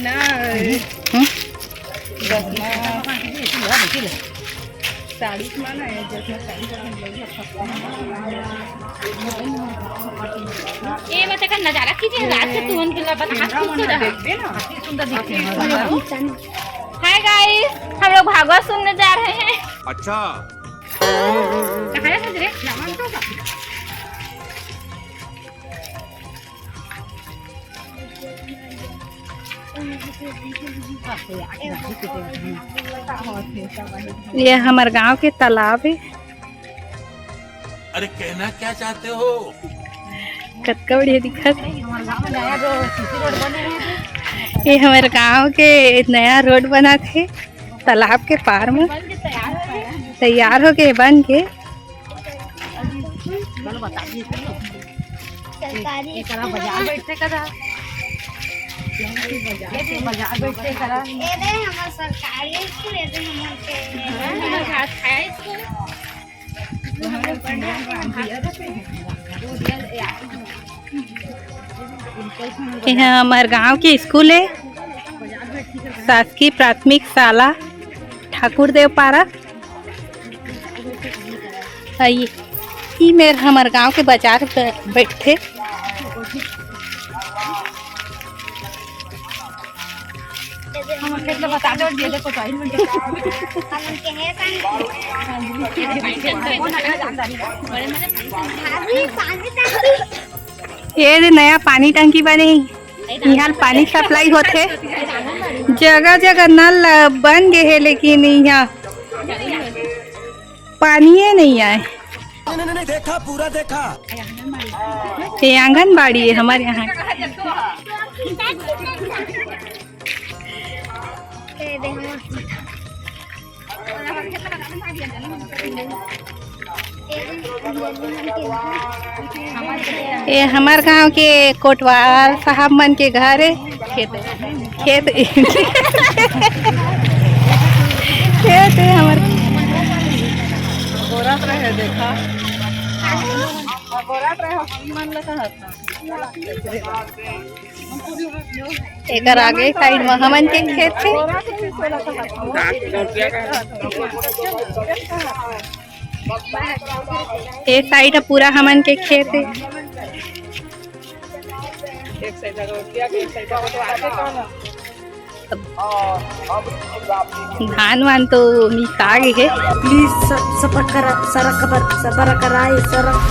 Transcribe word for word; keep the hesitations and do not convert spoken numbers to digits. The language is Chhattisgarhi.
ना, हम्म? दस ना, साड़ी ना है, दस ना साड़ी। ये बच्चा का नजारा कीजिए, रात से तुमन के लबन हाथ खुश हो रहा। देखते ना, कितनी सुंदर दिखते हैं। हाय गाइस, हम लोग भागवत सुनने जा रहे हैं। अच्छा। कहाँ है रे? ये हमर गांव के तालाब है। अरे, कहना क्या चाहते हो? कतका बढ़िया दिखत हे। ये हमर गांव के नया रोड बनत हे तालाब के पार में। तैयार होके बन के। सरकारी ये करा स्कूल बाजार में। बैठे करा। ये बाजार बैठे करा। ये दे हमर सरकारी स्कूल, ये दे हमर के। ये हमर गांव के स्कूल है, शासकीय प्राथमिक शाला ठाकुर देव पारा। अ, ये, ई मेर हमर गांव के बाजार ब-, बैठथे। हमर खेत ल बता दो, ये देखो, तो आई मिनट। ये दे नया पानी टंकी बने हे। इहाँ पानी सप्लाई होथे, जगह जगह नल बन गे हे, लेकिन इहाँ पानी नहीं आए। नहीं, नहीं, नहीं, देखा, पूरा देखा। ये आंगनबाड़ी है हमारे यहाँ। ये हमर गांव के कोटवार साहब मन के घर है। खेत, खेत, खेत है हमर। गोरत रहे, देखा। गोरत रहे, हम मन लगा था। एकर आगे साइड में हमन के खेत हे। ए साइड ह पूरा हमन के खेत हे। धान वान तो मिसा गे हे। Please subscribe करा, सरक बर, सबर कराए, सरक।